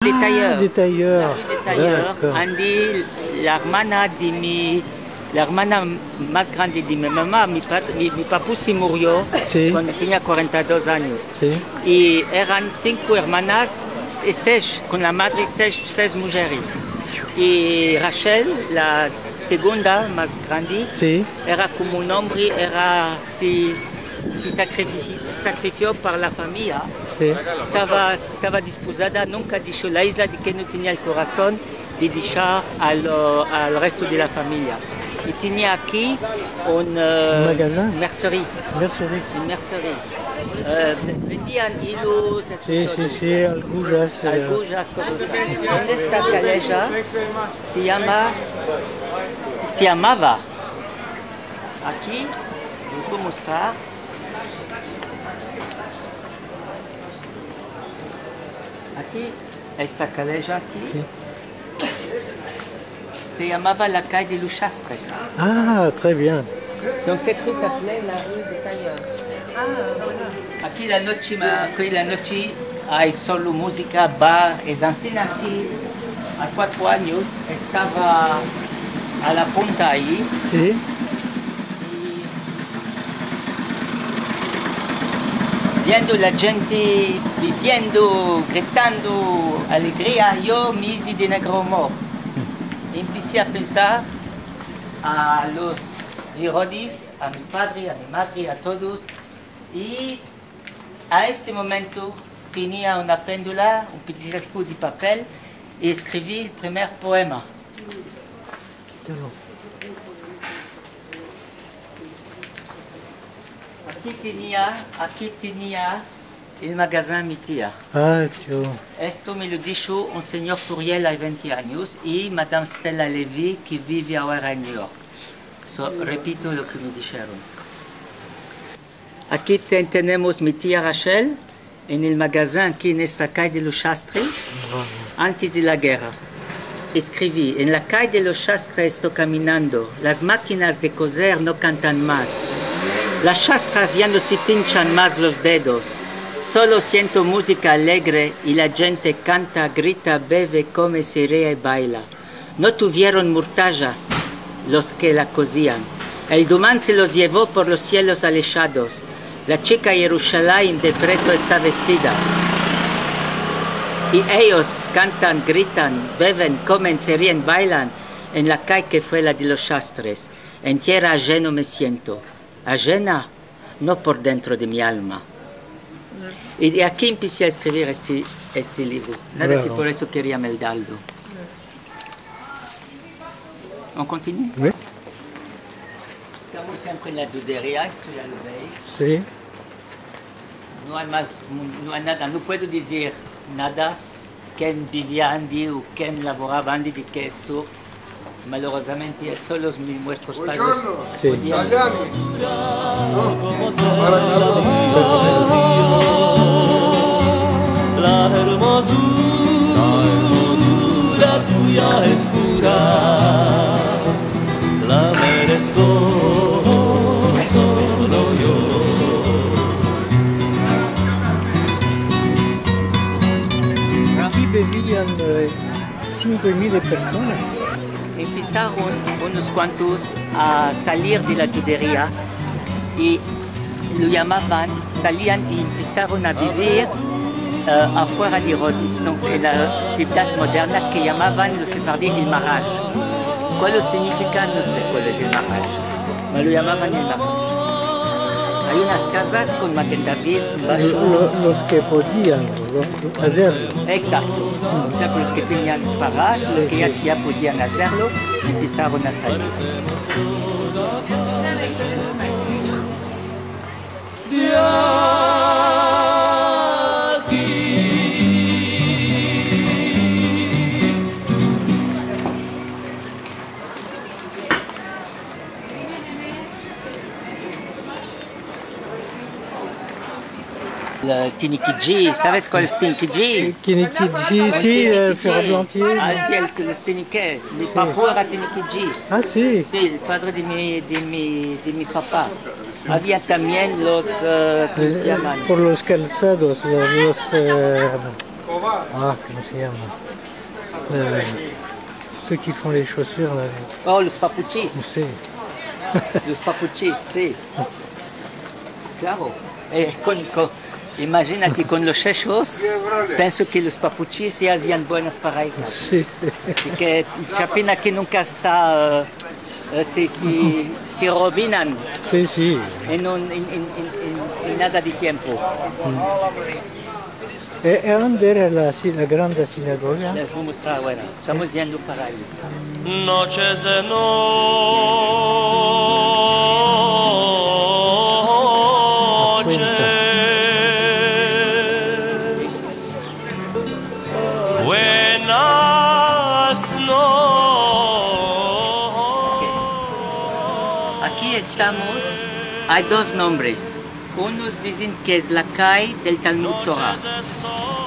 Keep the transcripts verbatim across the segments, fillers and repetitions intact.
de Tailleur. Ah, de Tailleur. La rue de Tailleur. Dakor. Andi la ermana de mi, la ermana mas grandi de mi mama, mi pat-, mi, mi papu se murio kuando tenia kuarenta i dos anyos. Si. I eran sinko ermanas, i sesh, kon la madre, sesh, sesh mujeres. I Rachel, la segunda mas grandi, si, era komo un ombre, era, se, se sakrifi-, se sakrifio par la famiya. Si. Estava, estava dispozada, nunka disho la izla de ke no tenia el korason de deshar al, al resto de la famiya. I tenia aki un, eh, magazin? Mercerie. Mercerie. Un mercerie. Eh, vendian ilos, si, si, si, algujas, eh. Algujas, kozas. Esta kaleja se yama, se yamava. Aki, vos vo mostrar. Aki, esta kaleja aki. Si. Se yamava la calle de los Sastres. Ah, très bien. Donc, cette rue s'appelait la rue de Tailleur. Ah, voilà. Aki la noche, ma-, aki la noche ay solo muzika, bar, es ansina ki a kuatro anyos estava a la punta ayi. Si. I viendo la djente biviendo, gritando, alegria, yo me izi de negro humor. Empesi a pensar a los Vironis, a mi padre, a mi madre, a todos, i a este momento tenia una pendula, un pedacito de papel, i eskrivi el primer poema. Aki tenia, aki tenia el magazin mi tia. Ah, tio. Esto me lo disho un sinyor Turiel ay vente anyos i Madame Stella Levy, ke bive agora en New York. So, repito lo ke me disheron. Aki te-, tenemos mi tia Rachel, en el magazin, aki en esta calle de los Sastres, antes de la gerra. Eskrivi: en la calle de los Sastres esto kaminando, las makinas de kozer no kantan mas, las sastras ya no se pinchan mas los dedos, solo siento muzika alegre i la djente kanta, grita, beve, kome, se rie i bayla. No tuvieron murtajas los ke la kozian. El duman se los yevo por los sielos aleshados. La chika Yerushalayim de preto esta vestida. I eyos kantan, gritan, beven, komen, se rien, baylan en la kay ke fue la de los Sastres. En tierra ajeno me siento. Ajena, no por dentro de mi alma. I de aki empesi a eskrivir este, este livro. Nada ke por esto keria meldallo. On continue? Oui. Estamos siempre en la djuderia, esto ya lo veis. Si. No ay mas, no ay nada, no puedo dizir nada, ken bivia andi o ken lavorava andi de ke esto. Malorozamente, solo mis, vuestros padres podían. Buongiorno. Si. Italiani. No. Para nada. La ermozura tuya es pura, la merezko solo yo. Aki bivian, eh, sinko mil personas. Empesaron unos kuantos a salir de la djuderia i lo yamavan, salian i empesaron a bivir, eh, afuera de Rodis, donc en la sivdad moderna ke yamavan los sefardim el Marash. Kualo signifika? No se kualo es el Marash. Ma lo yamavan el Marash. Ay unas kazas kon magen David, sin basho. Lo-, lo-, los ke podian, lo-, azerlo. Egzakto. O sea, ke los ke tenian para, los ke ya, ya podian azerlo, empesaron a salir. El tinikidji, saves kual es tinikidji? Tinikidji, si, el ferblantier. Ah, si, el, los tinikids. Mi papu era tinikidji. Ah, si? Si, el padre de mi, de mi, de mi papa. Avia tambien los, eh, komo se yaman? Por los kalsados, los, los, eh, Ah, comment ça s'appelle ? Euh, ceux qui font les chaussures, là. Oh, los papuchis. Si. Los papuchis, si. Klaro. Eh, kon, kon, imajina ke kon los sheshos, penso ke los papuchis ya azian buenas paraigas. Si, si. I ke el chapin aki nunka esta, eh, eh, se, se, se rovinan. Si, si. En un, en, en nada de tiempo. E, e ande era la si-, la granda sinagoga? Les vo mostrar agora. Estamos yendo para ayi. Noches de noches, buenas noches. Aki estamos, ay dos nombres. Unos dizen ke es la kay del Talmud Tora.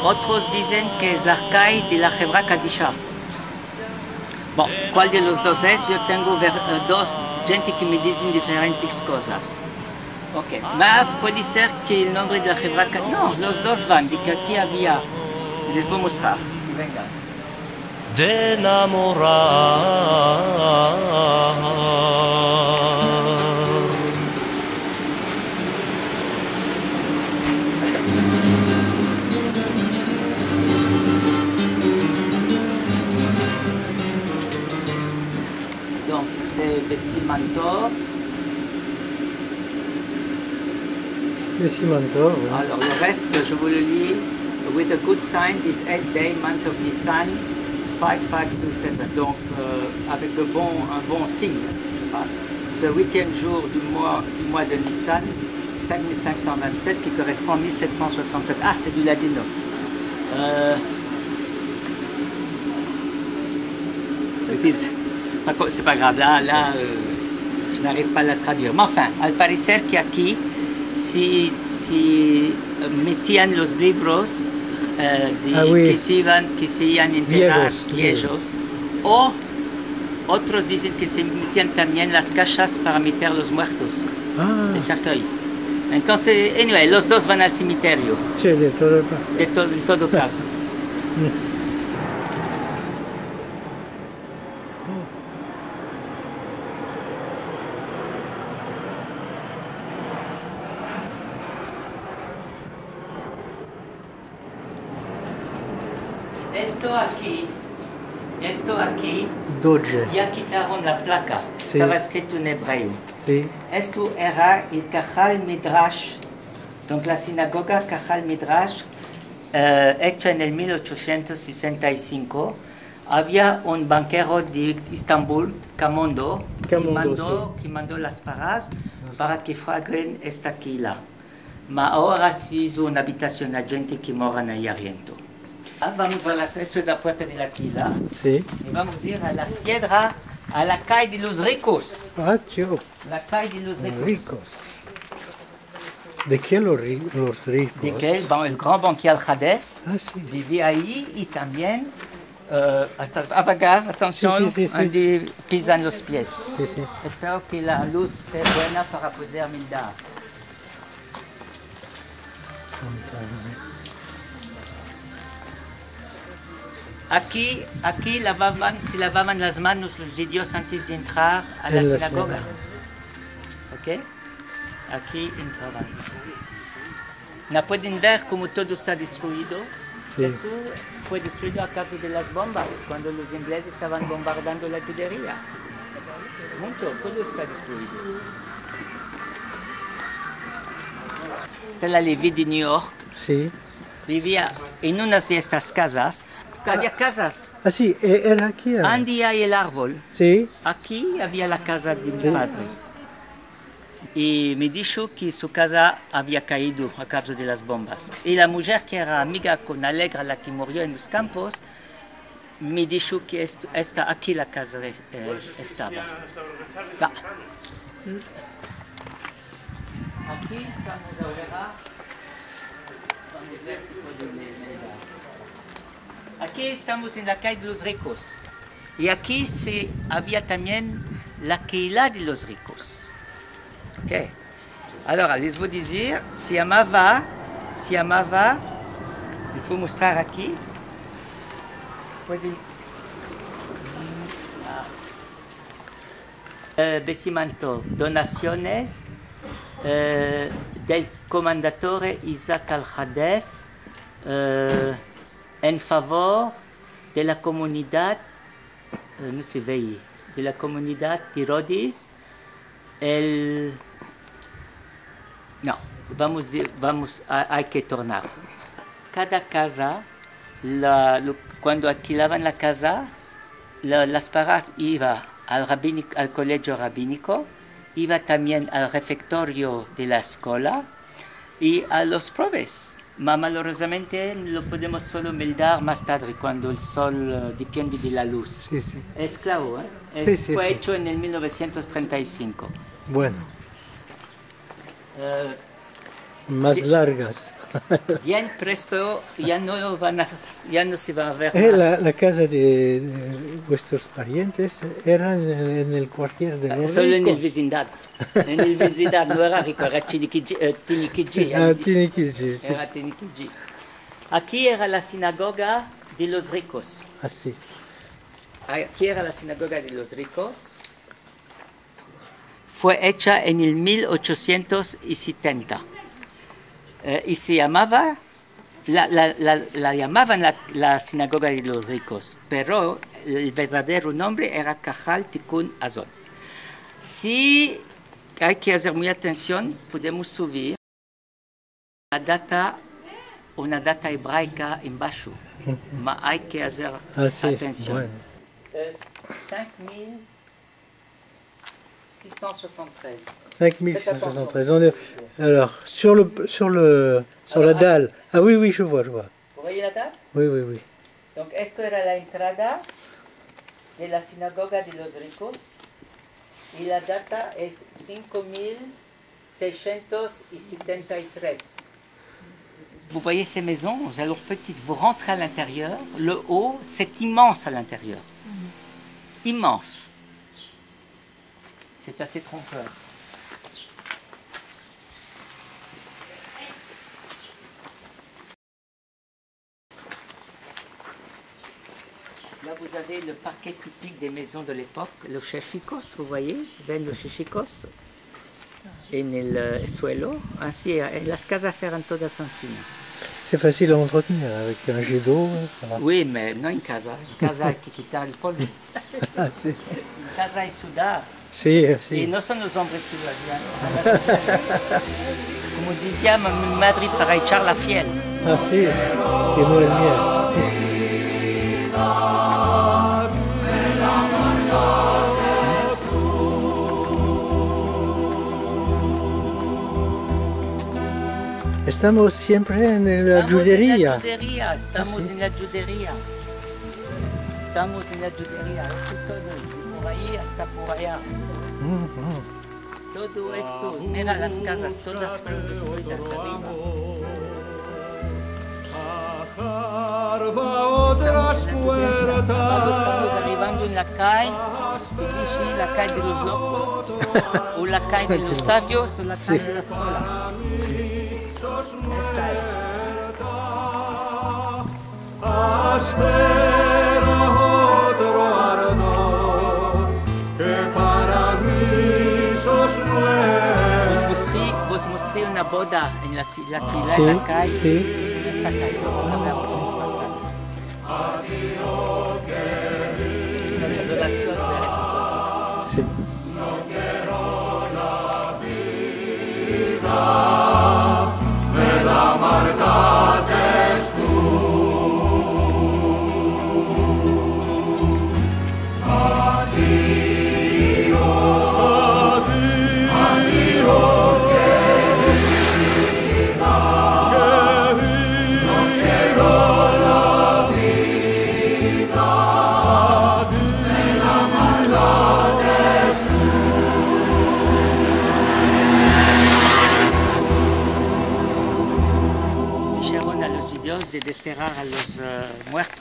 Otros dizen ke es la kay de la Hevra Kadisha. Bon, kual de los dos es? Yo tengo ver-, eh, dos djente ke me dizen diferentes kozas. Ok. Ma puede ser ke el nombre de la Hevra Ka-, no, los dos van, de ke aki avia, les vo mostrar. Venga. De enamorar. Donc, c'est Besiman Tov. Besiman Tov, oui. Alors, le reste, je vous le lis. With a good sign, this eighth day, month of Nisan, five five two seven. Donc, euh, avec de bons, un bon signe, je sais pas, ce huitième jour du mois, du mois de Nissan, cinq mille cinq cent vingt-sept, qui correspond à mille sept cent soixante-sept. Ah, c'est du ladino. Euh, c'est, c'est pas, c'est pas grave. Là, là, euh, je n'arrive pas à la traduire. Mais enfin, al pareser ke aki, si, si, eh, metian los livros, eh, de, ah, oui, ke se ivan, ke se ivan a enterrar, viejos, viejos, o otros dizen ke se metian tambien las kashas para meter los muertos, ah, el serkey. Entonces, anyway, los dos van al sementerio. Si, de todo kaso. De to-, en todo kaso. Mm. Esto aki, esto aki, Doge. Ya kitaron la plaka. Si. Estava eskrito en ebreo. Si. Esto era el Kahal Midrash. Donc, la sinagoga Kahal Midrash, eh, echa en el mil ochosientos sesenta i sinko. Avia un bankero de Estambul, Kamondo, ke mando, si, ke mando las paras para ke fragen esta keila. Ma agora se izo una abitasion a djente ke moran ayi ariento. Ah, vamos a las, esto es la puerta de la keila. Si. I vamos a ir a la siedra, a la kay de los rikos. Ah, tio. La kay de los rikos. Rikos. De ke los ri-, los rikos? De ke, bon, el gran bankier Al Hadef, ah, si, bivia ayi i tambien, eh, ata-, avagar, atension, si, si, si, si, ande pizan los pies. Si, si. Espero ke la luz este buena para poder mirar. Aki, aki lavavan, se lavavan las manos los djudios antes de entrar a la sinagoga. En la sinagoga. Ok? Aki entravan. No pueden ver komo todo esta destruido. Si. Esto fue destruido a kavza de las bombas, kuando los inglezes estavan bombardando la djuderia. Muncho, todo esta destruido. Stella Levy de New York. Si. Bivia en unas de estas kazas. Avia kazas. Ah, si, e-, era aki, ah. Ande ay el arvol. Si. Aki avia la kaza de mi padre. I me disho ke su kaza avia kaido a kavza de las bombas. I la mujer ke era amiga kon Alegra, la ke murio en los kampos, me disho ke est-, esta aki la kaza, eh, estava. Va. Aki estamos agora. Vamos ver si pueden ver. Aki estamos en la kay de los rikos. I aki se avia tambien la keila de los rikos. Ok. Alora, les vo dizir, se yamava, se yamava, les Vo mostrar aki. Puede. Ah. Eh, Besiman Tov, donasiones, eh, del komandatore Isaac Al-Hadef, eh, en favor de la komunidad, eh, no se ve, de la komunidad Tirodis, el, no, vamos de, vamos a, ay ke tornar. Kada kaza, la, lo, kuando alkilavan la kaza, la, las paras iva al rabini-, al kolegio rabiniko, iva tambien al refektorio de la eskola i a los proves. Ma malorozamente lo podemos solo meldar mas tadre, kuando el sol, eh, depende de la luz. Si, si. Es klaro, eh? Si, si, si. Fue echo en el mil novesientos trenta i sinko. Bueno. Eh, mas largas. Bien presto, ya no van a, ya no se va a ver mas. Eh, la, la kaza de, de vuestros parientes era en el, en el kuartier de los rikos. Solo en el vizindad. En el vizindad, no era riko, era tinikidji, eh, tinikidji. Ah, tinikidji, si. Era tinikidji. Aki era la sinagoga de los rikos. Ah, si. Aki era la sinagoga de los rikos. Fue echa en el mil ochosientos i setenta. Eh, i se yamava, la, la, la, la yamavan la, la sinagoga de los rikos, pero el verdadero nombre era Kahal Tikun Azon. Si ay ke azer muy atension, podemos suvir. Una data, una data ebraika en basho. Ma ay ke azer atension. Ah, si, bueno. Es cinq mille six cent soixante-treize. Cinq mille six cent soixante-treize. Faites attention. On est, alors, sur le, sur le, sur la dalle. Ah oui, oui, je vois, je vois. Vous voyez la dalle ? Oui, oui, oui. Donc, esto era la entrada de la sinagoga de los rikos. I la data es cinco mil seiscientos setenta y tres. Vous voyez ces maisons, elles sont petites. Vous rentrez à l'intérieur, le haut, c'est immense à l'intérieur. Immense. C'est assez trompeur. Là, vous avez le parquet typique des maisons de l'époque, los sheshikos, vous voyez, ven los sheshikos en el, eh, suelo, ansi, eh, las kazas eran todas ansina. C'est facile à entretenir avec un jet d'eau, hein, voilà. Oui, mais no en kaza, en kaza ay ke kitar el polvo. Ah, si. En kaza ay sudar. Si, si. I no son los ombres ke lo azian. Komo dizia ma-, mi madre, para echar la fiel. Ah, si. Ke muere el miel. Estamos siempre en la djuderia. Estamos en la djuderia, estamos en la djuderia. Estamos en la djuderia. Esto todo, de por ayi asta por aya. Todo esto, mira las kazas, todas fueron destruidas arriva. Estamos, estamos derivando en la kay, ke dize la kay de los lokos, o la kay de los savios, o la kay de la eskola. Esta es. Aspera otro ardor, ke para mi sos muerte. Vos mostri, vos mostri una boda en la si-, la fila, en la kay. Si, si. En esta kay, vamos a ver, vamos a pasar. Una revelasion de la situasion. Si. Este sharon a los djudios de desterar a los, eh, muertos.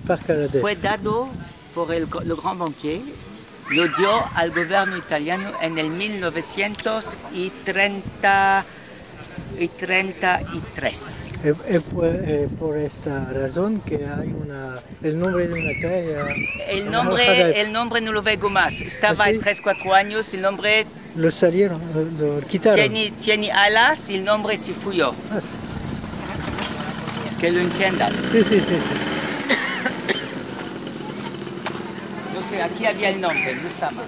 Par Karadev. Fue dado por el, le gran bankier, lo dio al governo italiano en el mil novesientos i trenta, I trenta i tres. E, e por, e por esta razon ke ay una, el nombre de una kaye, el nombre, el nombre no lo veo mas. Estava ay tres, kuatro anyos, el nombre lo salieron, lo, lo kitaron. Tiene, tiene alas i el nombre se fuyo. Ke lo entiendan. Si, si, si, si. Lo ke aki avia el nombre, no esta mas.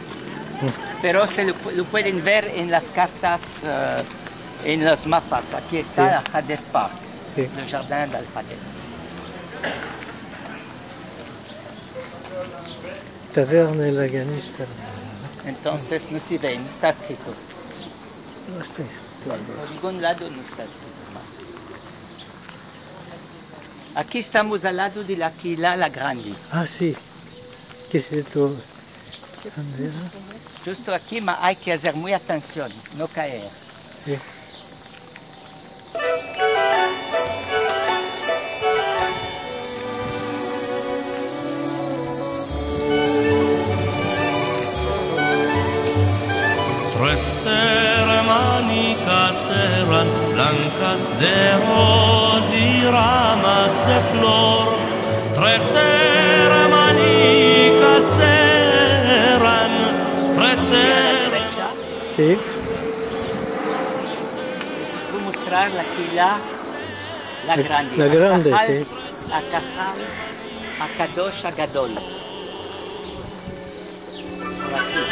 Pero se lo, lo pueden ver en las kartas, e, en los mapas. Aki esta el Hadeth Park, le jardin del Hadeth. Taverne Laganista. Entonses, no se ve, no esta eskrito. No esta eskrito. Por ningun lado no esta eskrito mas. Aki estamos al lado de la Kehila Lagrandi. A, si. Ke es esto? Djusto aki, ma ay ke azer muy atension, no kaer. Si. Tres ermanitas eran, blankas de roz i ramas de flor. Tres ermanitas eran, tres er- Si. Vo mostrar la Kehila Lagrandi. Lagrandi, si. Akahal, Akahal Akadosh Agadol. Por aki.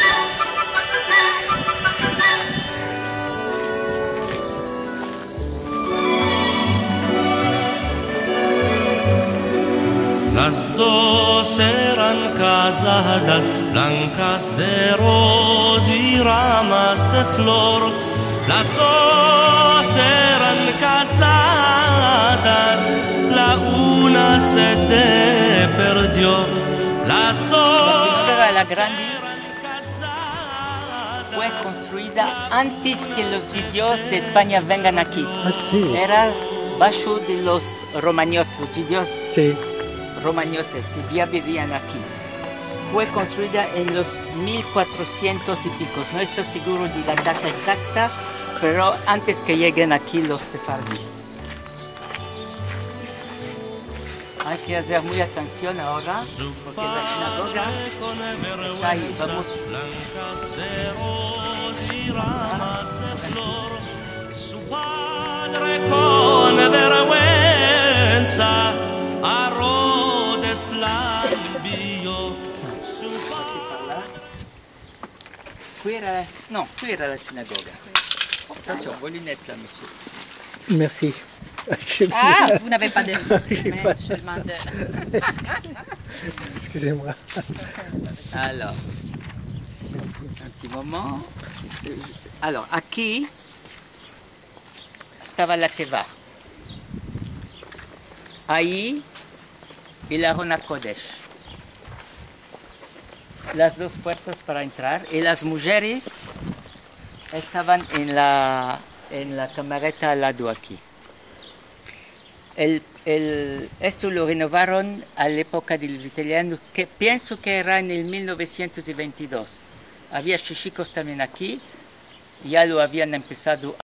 Las dos eran kazadas, blankas de roz i ramas de flor. Las dos eran kazadas, la una se te perdio. Las dos eran kazadas. La sinagoga Lagrandi fue konstruida antes ke los djudios de Espanya vengan aki. A, si. Era basho de los romaniot, los djudios romaniotes ke ya bivian aki. Fue konstruida en los mil kuatrosientos i pikos. No esto siguro de la data egzakta, pero antes ke yeguen aki los sefardis. Ay ke azer muy atension agora, porke la sinagoga esta ayi. Vamos. Su padre kon verguensa a Rodes la envio. Su padre. Qui era, no, qui era la sinagoga. Atansion, vo lunet la, monsieur. Mersi. A, vous n'avez pas de, mais je demande. Excusez-moi. Alors, un petit moment. Alors, aki estava la teva. Ayi el Aron HaKodesh. Las dos puertas para entrar, i las mujeres estavan en la, en la kamareta al lado aki. El, el, esto lo renovaron a la epoka de los italianos, ke pienso ke era en el mil novesientos i ventidos. Avia shishikos tambien aki, ya lo avian empesado